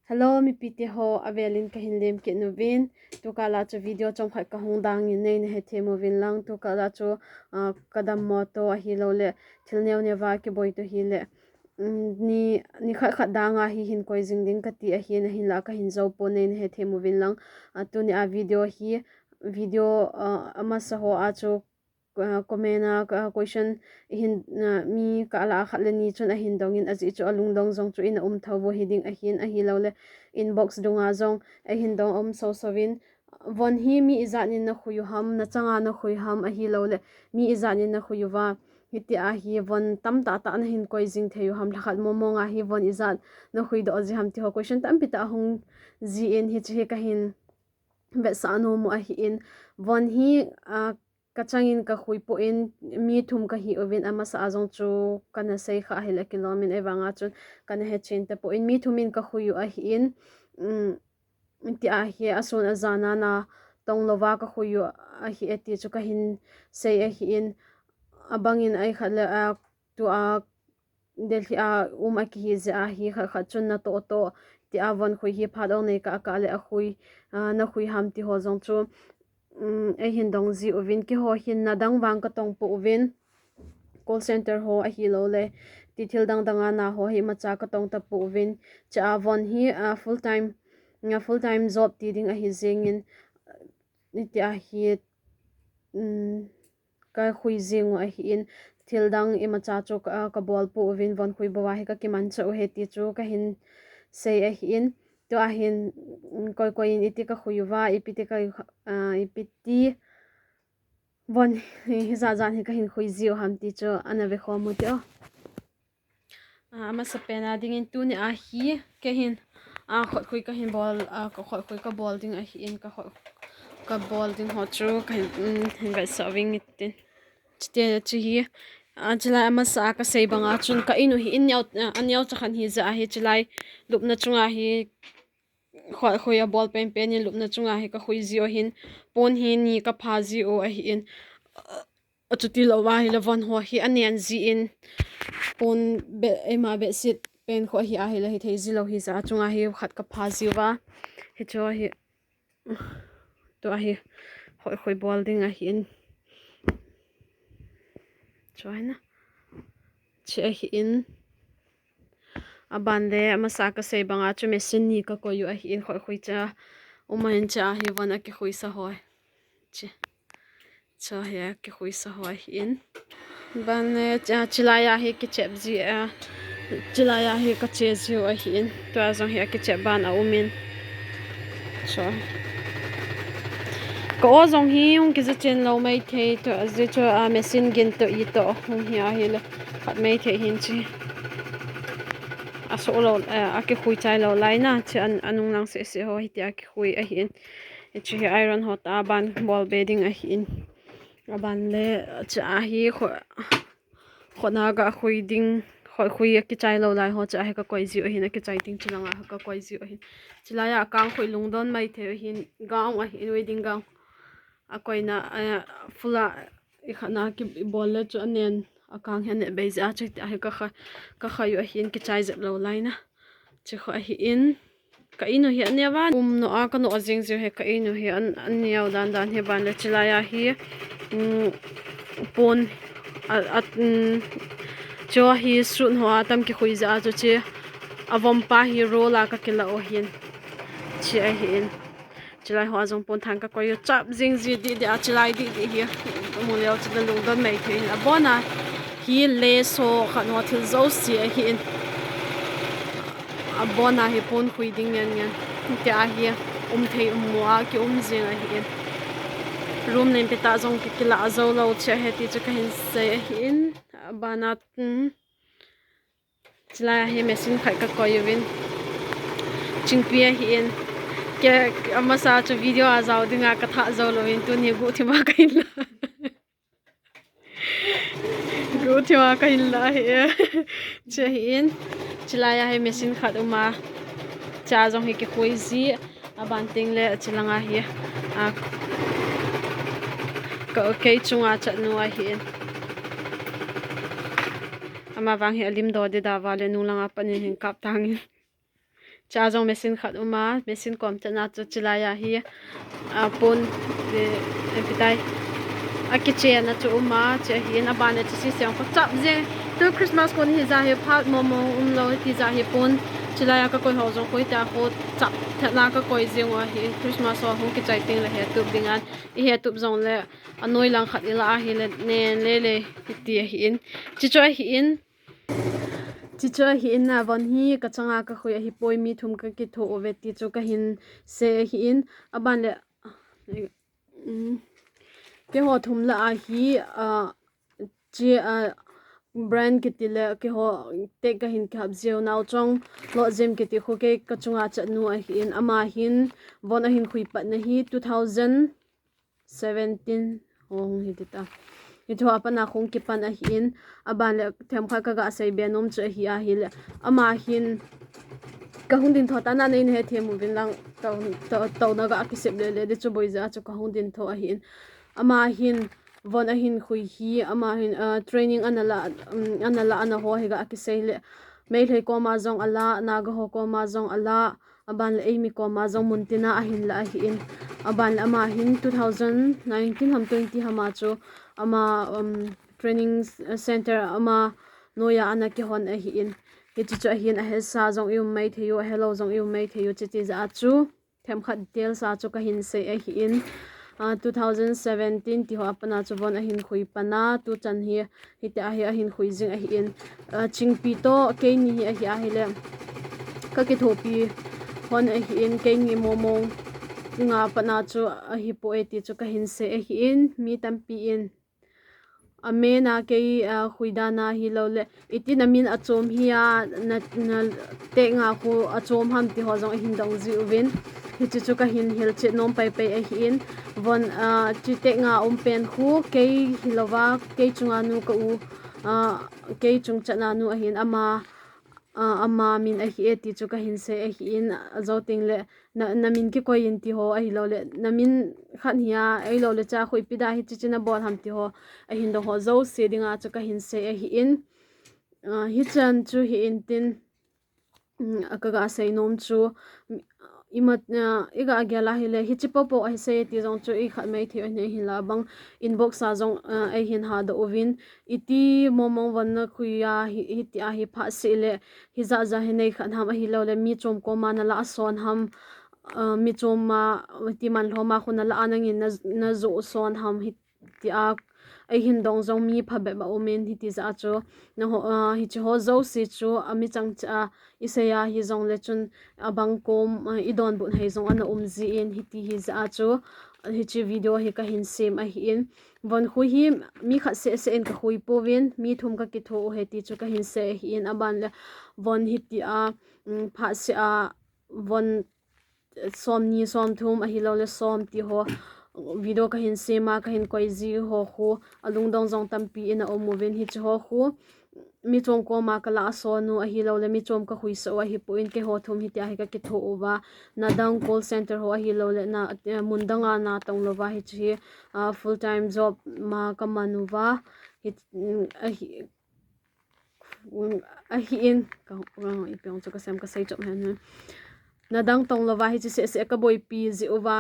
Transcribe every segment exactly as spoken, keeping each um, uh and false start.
Hello, mipite ho, avelin kahin lemkit uvin. Tukal a chu video chomkhat kahung dangin neina hethem uvin lang. Tukal a chu, ah, kadammo to ahilouleh thil neo neo va kiboi to hileh, mm, ni, ni khat khat dang a hi hin koi jing ding kati ahin, ahinlah kahin jou pon, neina hethem uvin lang. Ah, tuni a video hi, video, ah, amasa ho a chu, ah, comment a, ah, question ihin, ah, mi kah lah a khat le ni chun ahin dongin, ajeh chu alungdong jong chu ina um thou vo hiding ahin, ahilouleh inbox dunga jong ahin dong um soso vin. Von hi mi ijat in nakhui u ham, nachanga nakhui ham, ahilouleh mi ijat in nakhui uva, hitia hi von tamtah tah nahin koi jing thei u ham, lhakhat mong mong a hi von ijat nakhui doh ji ham ti ho question tampi tah ahung jin, hiche hi kahin vetsah nom u ahin. Von hi, ah, kachangin kakhui poi, mi thum kahi uvin, amasa a jong chu kana sei kha ahileh kilom in, ahivanga chun kana hechen tapoi, mi thum in kakhui u ahin, um, tia hi asun ajan a natong louva kakhui u ahi e ti chu kahin sei ahin, abangin ai khat le, ah, tua Delhi a um akihi jeh a hi khat khat chun natoh toh tia von khui hi phat ong nei kah kah le akhui, ah, nakhui ham ti ho jong chu, um, eihin dong ji uvin, keiho hin nadang vang katong pouvin, call center ho ahilouleh ti thil dang dang a na ho hi imacha katong tapouvin, chua von hi, ah, full time, ah, full time job ti ding ahi jengin, ah, hitia hi, um, kakhui jing u ahin, thil dang imacha chu ka, kabol pouvin, von khui bou a hi kakimanchah u ahi ti chu kahin sei ahin, tua hin, um, koi koi in iti kakhui uva, ipi ti ka, ah, ipi ti von hi, hijat jat hi kahin khui ji u ham ti chu ana vekhom u hite o. Ah, amasapen a dingin tuni a hi keihin, ah, khotkhui kahin bol, ah, ka khotkhui kabol ding ahin, ka khot, kabol ding ho chu kahin, um, hin vetsah uving tin. Chute chu hi, ah, chulai amasa a kasei banga chun ka in u hi in neo, ah, aneo chakhan hi jeh a hi chulai lupna chunga hi khotkhui abol penpen in lupna chunga hi kakhui ji u ahin, pon hi ni kapha ji u ahin, achuti louva hileh von ho hi anen jin, pon be, eima bedsheet pen kho hi ahileh hithei ji lou hijeh a chunga hi khat kapha ji uva, hichu hi, tua hi khotkhui bol ding ahin, chu hi na, chu ahin. Aban le amasa kasei banga chu machine ni kakoi u ahin, khotkhui cha, um ahin, chua hi von akikhuisa ho. Chu, chu hi akikhuisa ho ahin. Ban le, ah, chulai a hi kichep ji, ah, chulai a hi kache ji u ahin. Tua jong hi akichep ban aumin. Chu. Ka o jong hi hung kija chen lou maithei, tua jeh chu, ah, machine gin toh itoh hung hi ahileh khat maithei hin chi. Asoh lou, eh, akikhui chai lou lai na, chi an, anung lang seh seh ho hitia kikhui ahin. Hichu hi iron ho ta ban bol be ding ahin. Aban le, chua hi kho, khotna ga khui ding, khotkhui akichai lou lai ho chua hi kakoi ji u ahin, akichai ding chu langa kakoi ji u ahin. Chulai a kang khui lungdon maithei u ahin, gown ahin, wedding gown. Akoina, eh, full a ikhatna kibol le chu anen, akang hi aneh bei jeh a chu hitia hi kakha, kakhai u ahin, kichai jep lou lai na. Chu kho ahin. Ka in u hi aneo a, um no a kano jing jing hi ka in u hi an, aneo dan dan hi ban le chulai a hi, um, pon a, a, um, chu hi suit ho a tam kikhui jeh a chu chi avom pa hi roll a kakila u ahin. Chi ahin. Chulai ho a jong pon than kakoi u chap jing ji didi a chulai didi hi. Mu leu chu nalungdon maithei hin abon a hi lace ho khat ho thil jouse ahin. Abon a hi pon khui ding ngen ngen. Tia hi um thei um mo a kium jing ahin. Room len pita jong kikila jou lou che ahi ti chu kahin sei ahin. Abana, um, chulai a hi machine khat kakoi uvin. Chingpi ahin. Kei amasa chu video a jao dinga kathah jou louvin tuni guhthima kahin la. Guhthima kahin la hi. Chu ahin. Chulai a hi machine khat uma. Cha jong hi kikhui ji. Aban teng le chulanga hi. A, ka, kei chunga chatnu ahin. Ama vang hi alim do dida va le nung langa panin hin kap tangin. Cha jong machine khat uma, machine kom chana chu chilai a hi, a pon, eh, eh, pitai. A kichen a chu uma, che hin a ban le chu si siang ko chap jing. Tu Christmas kon hi ja hi phat mo mo um lo ti ja hi pon. Chilai a ka koi ho jong koi ta ho chap that la ka koi jing wa hi Christmas ho hung kichai ting le he tup ding an. I he tup jong le a noi lang khat i la a hi le nen le le ti a hi in. Chi chu a hi in. Chi chu a hi in a von hi ka changa ka khui a hi poi mi thum ka kitho o ve ti chu ka hin se a hi in. A ban le, um, ke ho thum la a hi, a, chi, a, brand kiti le ke ho te ka hin kihap jeu nau chong lo jem kiti khu ke ka chunga chat nu a hi in. Ama hin von a hin khui pat na hi two thousand seventeen hong hi ti ta. Hi thu a pana khong kipan a hi in, a ban le them kha ka ga sei be nom chu a hi a hi le. Ama hin ka hung din tho ta na nei ne he them u vin lang to, to, to na ga kisep le le de chu boi ja chu ka hung din tho a hi in. Ama hin von a hin khui hi, ama hin, ah, training ana la, um, ana la ana ho hi ga kisei le. Meilhei koma jong a la, Naga ho koma jong a la, a ban le eimi koma jong mun tina a hin la a hi in. A ban le ama hin two thousand nineteen ham twenty ham a chu ama, um, training s-, center ama noia ana kihon a hi in. Hi chu chu a hin a he sa jong i um mai thei u, a he lo jong i um mai thei u, chi ti ja a chu them khat details a chu ka hin sei a hi in. Ah, two thousand seventeen ti ho a pana chu von a hin khui pana, tu chan hi, hi ti a hi a hin khui jing a hi in. Ah, chingpi to keini hi a hi a hi le. Ka kithopi hon a hi in, keini momong nga pana chu a hi po e ti chu ka hin sei a hi in, mi tampi in. A mena kei, a, khuidana hi lo le. Iti na min a chom hi a, na, na te nga khu a chom ham ti ho jong a hin dong ji uvin. Hi chu chu ka hin hil chet nom pai pai a hi in. Von, a, chi te nga um pen khu kei hi lo va, kei chunga nu ka u, a, kei chung chana nu a hin ama, a, ama min a hi e ti chu ka hin sei a hi in. A zo ting le, na, na min kikoi in ti ho a hi lo le, na min khat hi a, a hi lo le cha khui pi da hi chi chi na bol ham ti ho, a hin dong ho zo se ding a chu ka hin sei a hi in. A, hi chan chu hi in tin, mm, a ka ga sei nom chu, mm, i mat, a, i ga gel a hi le, hi chi po po a hi sei ti jong chu i khat mai thei a hin la bang inbox a jong, a, a hin ha do uvin, iti momong von na khui a, hi, hi ti a hi pha se le, hi ja ja hi nei khat ham a hi lo le, mi chom koma na la a son ham, a, mi chom ma, ti man lhoma khu na la a nangin na, na zo son ham hi ti a, a hin dong jong mi pha be ba umin hi ti ja chu, na ho, a, hi chi ho zo si chu, a mi chang cha, i sei a hi jong le chun, a bang kom, a, i don bun hei jong ana um ji in hi ti hi ja chu, hi chi video hi ka hin sem a hi in. Von khui hi mi khat se se in ka khui po vin, mi thum ka kitho u he ti chu ka hin sei a hi in, a ban le von hi ti a, um, pha se a, von som ni som thum a hi lo le som ti ho video ka hin sem a, ka hin koi ji ho khu a lungdong jong tampi in a um uvin hi chi ho khu mi chom koma ka la a son u a hi lo le mi chom ka khui sa u a hi po in ke ho thum hi ti a hi ka kitho u va na dang call center ho a hi lo le na, eh, mun dang a na tong lo va hi chi hi, ah, full time job ma ka man u va hi, mm, a hi, a hi in, ka, ka, i piang chu ka sem ka sei chop hen. Na dang tong lo va hi chi se se ka boi pi ji u va,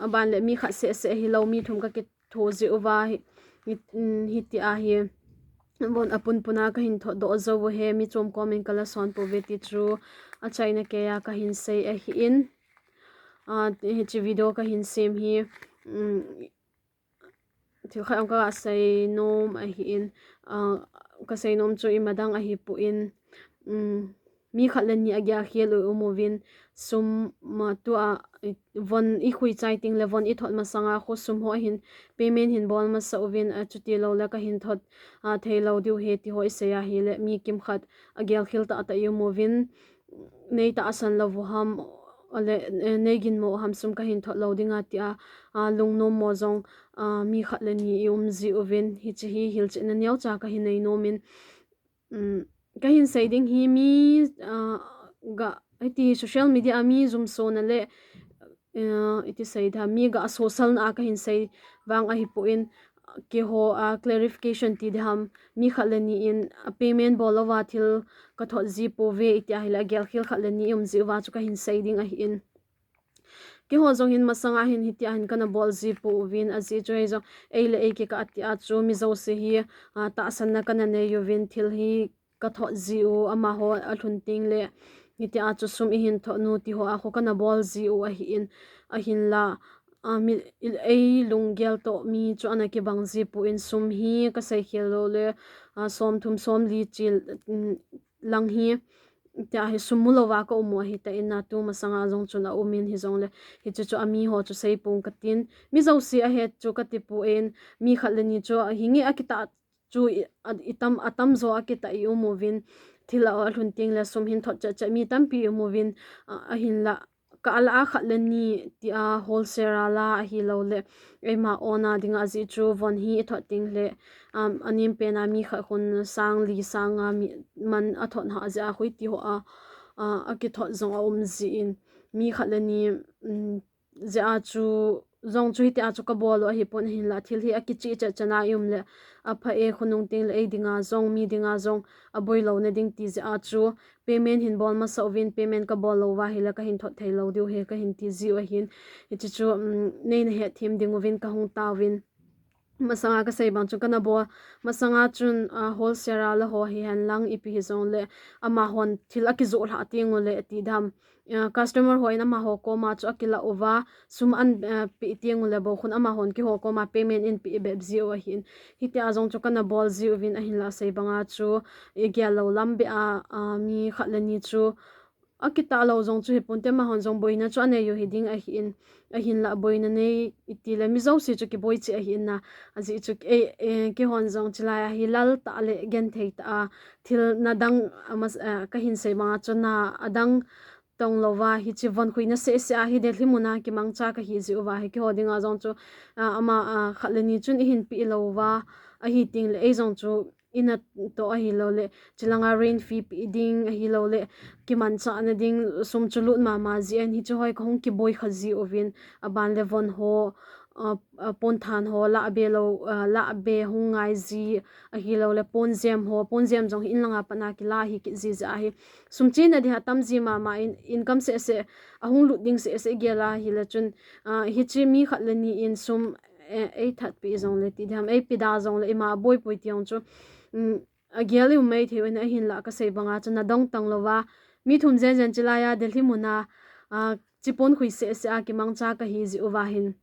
a ban le mi khat se se hi lo mi thum ka kitho ji u va hi, hi, mm, hi ti a hi. Von a pun pun a ka hin thot do zo u he, mi chom kom in ka la son po ve ti chu a chaina ke a ka hin sei a hi in. A, hi chi video ka hin sem hi, mm, thil khat ong ka sei nom a hi in, a, ka sei nom chu i ma dang a hi po in, um, mi khat le ni a gel khel u um uvin, sum ma tu a, i, von i khui chai ting le von i thot ma sanga khu sum ho a hin payment hin bol ma sa uvin, a, chuti lo le ka hin thot, a, thei lo diu he ti ho i sei a hi le mi kim khat a gel khel ta ta i um uvin, nei ta a san lo u ham, a le, eh, nei gin mo ham sum ka hin thot lo ding a ti a, a, lung nom mo jong, a, mi khat le ni i um ji uvin, hi chi hi hil chi na neo cha ka hin nei nom in, um, ka hin sei ding hi mi, a, ga, hi ti social media a mi zum so na le, eh, i ti sei da, mi ga a social na a ka hin sei vang a hi po in, keiho a clarification ti ding ham, mi khat le ni in a payment bol louva thil ka thot ji pouve iti ahile, agel khel khat le ni um ji uva chu kahin sei ding ahin. Keiho jong hin masanga hin hitia hin kana bol ji pouvin, ajeh chu hijong ei le ei kikah tia chu mi jouse hi, a, tahsanna kana nei uvin, thil hi ka thot ji u, amaho alhun teng le hitia chu sum ihin thot nu ti ho a kho kana bol ji u ahin, ahinla, a, mi, ei lunggel toh mi chu ana kibang ji pon, sum hi ka sei khel lou le, a, som thum som li chil, um, lang hi, tia hi sum mu louva ka um u ahi tan, atu masanga jong chun a umin, hijong le hichu chu a mi ho chu sei pong katin, mi jouse ahet chu kati pon, mi khat le ni chu hinge akitah chu i, a, itam, atam jo akitah i um uvin, thil a, alhun teng le sum hin thot chet chet mi tampi i um uvin, a, ahinla ka ala a khat le ni tia wholesale a la ahilou le eima own a dinga, ajeh chu von hi i thot teng le, um, anem pen a mi khat khun sang li sang nga mi man a thot ha jeh a, hoi ti ho a, a, akithot jong a um jin, mi khat le ni, um, jeh a chu jong chu hitia chu ka bol u ahi pon, ahinla thil hi akichih chet chet na i um le apha e, khonung teng le ei dinga jong, mi dinga jong aboi louna ding ti jeh a chu payment hin bol masa uvin, payment ka bol louva ahile kahin thot thei lou diu ahi kahin ti ji u ahin. Hichu chu, um, neina het them ding uvin kahung tauvin. Masanga ka sei bang chun kana bol, masanga chun, a, wholesale a la ho hihen lang ipi hijong le amahon thil akijoh lhah teng u le ti dam, a, customer ho in amaho koma chu akila uva, sum an, a, pe teng u le bou khun amahon keiho koma payment in pe bep ji u ahin. Hitia jong chu kana bol ji uvin, ahinla sei banga chu i gel lou lam beh a, a, mi khat le ni chu akitah lou jong chu hi ponte, amahon jong boina chu anei u hi ding ahin, ahinla boina nei iti le mi jouse chu kiboi cheh ahin na, ajeh chu ei, ei, keihon jong chulai a hi lal tah le genthei tah a thil na dang, a, mas, a, kahin sei banga chu na adang tong louva, hiche von khuina seh seh a hi Delhi muna kimangcha kahi ji uva hi, keiho dinga jong chu, a, ama, a, khat le ni chun ihin pe louva ahi teng le ei jong chu ina toh ahilou le, chulanga rent fee pe ding ahilou le, kimanchahna ding sum chu lut mama jin, hichu hoi kahung kiboi kha ji uvin, aban le von ho, a, a, pon than ho, la be lou, a, la be hung ngai ji ahilou le, pon jem ho, pon jem jong hi in langa pat na kila hi kit ji jeh ahi. Sum chena ding atam ji mama in, income seh seh, ahung lut ding seh seh gel ahile chun, a, hiche mi khat le ni in sum, e, ei that pe jong le ti dam, ei pe da jong le ima boi poi ti jong chu, um, agel i um mai thei u ahin, ahinla ka sei banga chu na dong tang louva, mi thum jen jen chulai a Delhi muna, a, chi pon khui seh seh a kimangcha kahi ji uva hin,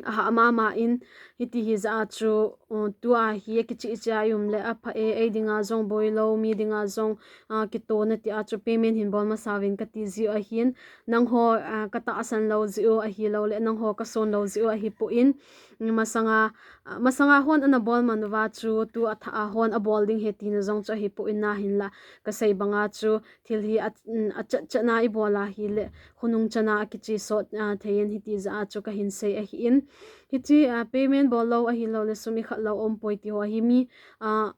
aha mama in, hiti hi jeh a chu, uh, tua hi akichih cheh a i um le apha e, ei dinga jong boi lou, mi dinga jong, a, kitona tia chu payment hin bol masa uvin kati ji u ahin, nangho, a, ka tahsan lou ji u ahilou le, nangho ka son lou ji u ahi pon, masanga, a, masanga hon ana bol man uva chu, tu a thah a hon abol ding ahi tina jong chu ahi pon, ahinla ka sei banga chu, thil hi a, um, achat chat na i bol ahile, khonung chana akichi sot, a, thei in, hiti jeh a chu kahin sei ahin. Hiche, a, payment bol lou ahilou le, sum i khat lou um poi ti ho hi mi, a,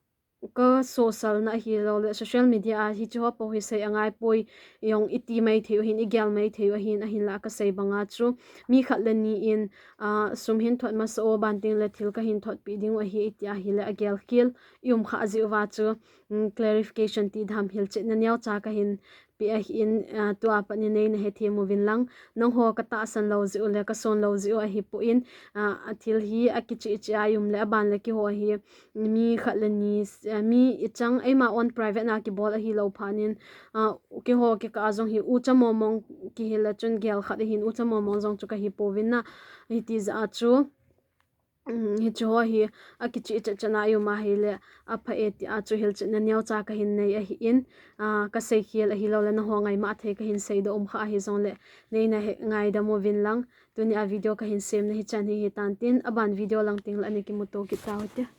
ka social na ahilou le, social media a hiche ho po hi sei angai poi, jong i ti mai thei u ahin, i gel mai thei u ahin, ahinla ka sei banga chu, mi khat le ni in, a, sum hin thot masa o, ban teng le thil kahin thot pe ding u ahi, i ti ahile agel khel i um kha ji uva chu, um, clarification ti dam hilchetna neocha kahin pe ahin, a, tua pat ni neina hethem uvin lang, nangho ka tahsan lou ji u le ka son lou ji u ahi pon, a, a thil hi akichih cheh a i um le, aban le keiho hi mi khat le ni, a, mi i chang eima own private na kibol ahilou phat in, a, keiho kikah a jong hi ucha momong kihi le chun gel khat ahin, ucha momong jong chu kahi pouvin na, hiti jeh a chu, um, hiche ho hi akichih chat chat na i um ahile apha e tia chu hilchetna neocha kahin nei ahin, a, ka sei khel ahilou le nangho ngaima thei kahin seidoh um kha ahi jong le, neina he, ngaidam uvin lang, tuni a video kahin semna hichan hi hitan tin, aban video lang teng le ana kimuto kit tau hite.